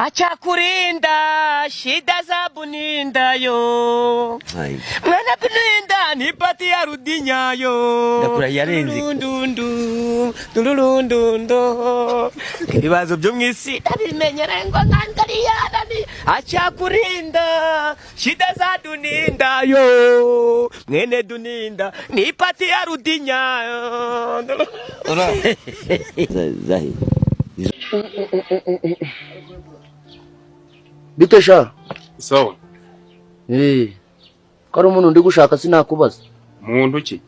Acha kurinda shida za buninda yo. Mwana buninda nipatia rudinyayo. Ndakurahiye arenze. Ndundu ndundundu. Ibibazo byo mu isi ndabimenyera ngo nkangariyana ni acha kurinda shida za duninda yo. Mwene duninda nipatia rudinyayo. Zahi. Bite sha? Sawa. Ko ari umuntu ndi gushaka sinakubaza. Muntu ki?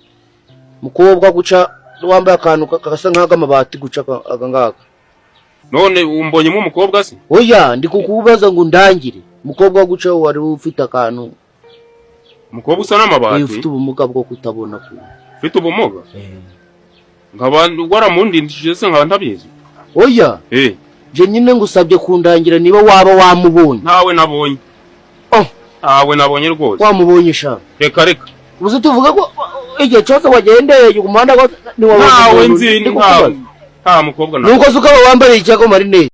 Mukobwa guca wambaye akantu gasa nk'agamabati guca aka ngaka. None umbonyemo umukobwa se? Oya, ndi kukubaza ngo ndangire. Mukobwa guca wari ufite akantu. Mukobwa usa n'amabati? Ufite ubumuga bwo kutabona ku. Ufite ubumuga? Nkaba waramundindije se nkaba ntabizi. Oya. Je nyine ngusabye kundangira niba waba wamubonye. Ntawe nabonye. Oh, ntawe nabonye rwose. Wamubonye sha. Reka reka. Uzi tuvuga ko igihe cyose wagendeye ku muhanda ko ni wabonye. Ntawe nzi ntawe. Nta mukobwa nawe. Nuko zuka wambaye icyago marine.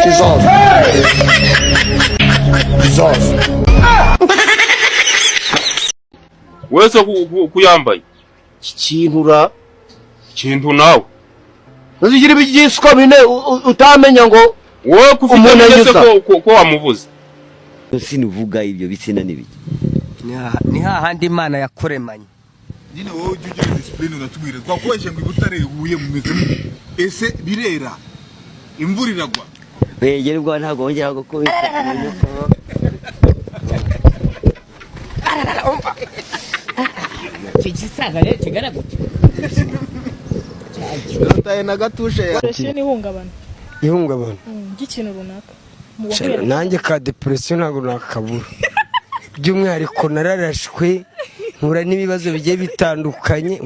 Jesus. Jesus. Wese kuyambaye. Kintura kintu nawe uzigira ibigiswa bine utamenya ngo wowe kufite ko wamuvuze. Sinuvuga ibyo bitsina nibiki. Ni hahandi Imana yakuremanye. Nyine wowe ujye ugira discipline uratubwira twakoreshe ngo ibutare huye mumeze ese birera imvura iragwa. Wegere ubwo ntago wongera gukubita. Kigisaga rero kigaraguke. Utaye na gatushe ya depression n'ihungabana. Ihungabana. Ry'ikintu runaka. Nanjye ka depression ntago nakabura. By'umwihariko nararashwe nkura n'ibibazo bigiye bitandukanye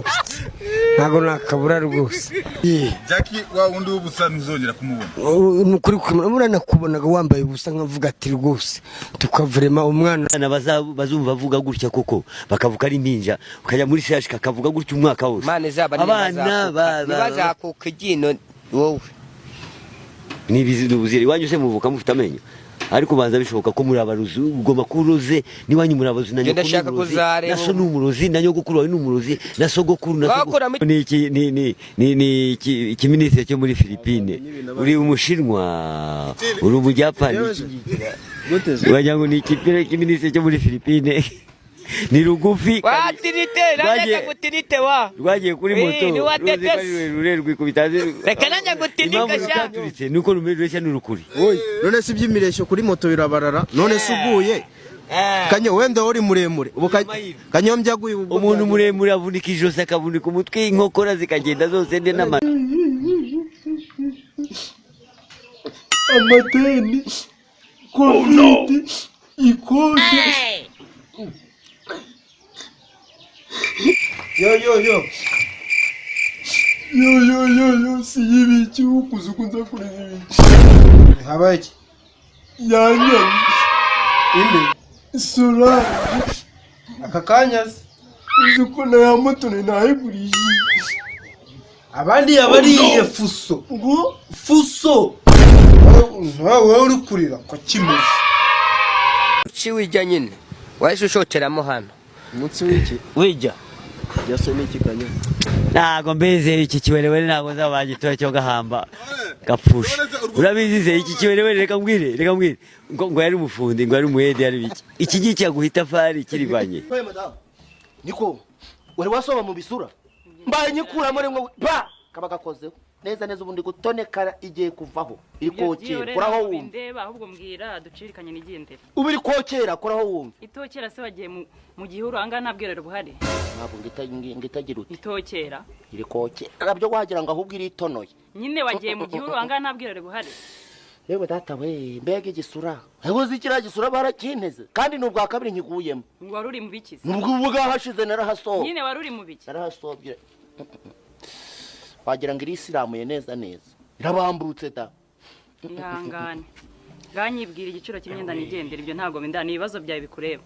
ntago nakabura rwose. Jackie wa wundi w'ubusa ntuzongera kumubona. Nukuri kumubona nakubonaga wambaye ubusa nkavuga ati rwose tukavurema umwana. Bazumva avuga gutya koko bakavuka ari impinja ukajya muri CH kakavuga gutya umwaka wose. Abana bazakuka igino wowe. Ni bizire iwanyu se muvuka mufite amenyo. Ariko banza bishoboka ko muri abaruzi ugomba kuruze niwanyu muri abaruzi na nyoko na so n'umuruzi na nyogokuru wawe n'umuruzi na sogokuru na sogokuru. Ni iki ni ni ni ni ikiministre cyo muri Philippines, uri umushinwa, uri umujapani, wagira ngo ni ikipira kiministre cyo muri Philippines. Ni rugufi wa tirite nanjye gutirite wa rwagiye kuri moto rurerwe kubitaze. Reka nanjye gutinika sha nuko rumereshya n'urukuri. None si by'imireshyo kuri moto birabarara. None se uguye kanyo wenda uri muremure ubu kanyombya aguye umuntu muremure avunika ijosi akavunika umutwe inkokora zikagenda zose nde n'amara. Amateni covid ikote. Yo yo yo. Yo yo yo yo siyibiki ukuzukunza kuri ibiki. Habaye iki? Yanya. Inde. Sura. Aka kanya uzukuna ya moto ni nayigurije. Abandi yabariye fuso. Ngo fuso. Wowe uri kurira ko kimeze. Uci wijya nyine. Wahise ushoteramo hano. Umunsi w'iki? Wijya. Byose ni ikikanya. Ntago mbeze iki kiwerewere ntago nzabagitora cyo gahamba gapfusha. Urabizi se iki kiwerewere reka mbwire reka mbwire ngo yari umufundi ngo yari umuhede yari biki. Iki giki yaguhita fari kirivanye. Niko wari wasoba mu bisura. Mbaye nyikuramo rimwe ba kaba gakozeho. Neza neza ubundi gutonekara igiye kuvaho. Iri kokera koraho wumva. Ndeba ahubwo mbwira ducirikanye nigendera. Ubu iri kokera koraho wumva. Itokera se wagiye mu gihuru anga ntabwirero buhari. Ntabwo ngitagira uti. Itokera. Iri kokera byo wagira ngo ahubwo iritonoye. Nyine wagiye mu gihuru anga ntabwirero buhari. Yewe data we mbega igisura. Uzi kiriya gisura barakinteze kandi ni ubwa kabiri nkiguyemo. Wari uri mu biki se? Nubwo bwahashize narahasobye. Nyine wari uri mu biki? Narahasobye. Wagira ngo irisilamuye neza neza. Irabambutse da. Ihangane. Ganyibwira igiciro cy'imyenda nigendera ibyo ntago bindana ibibazo byawe bikureba.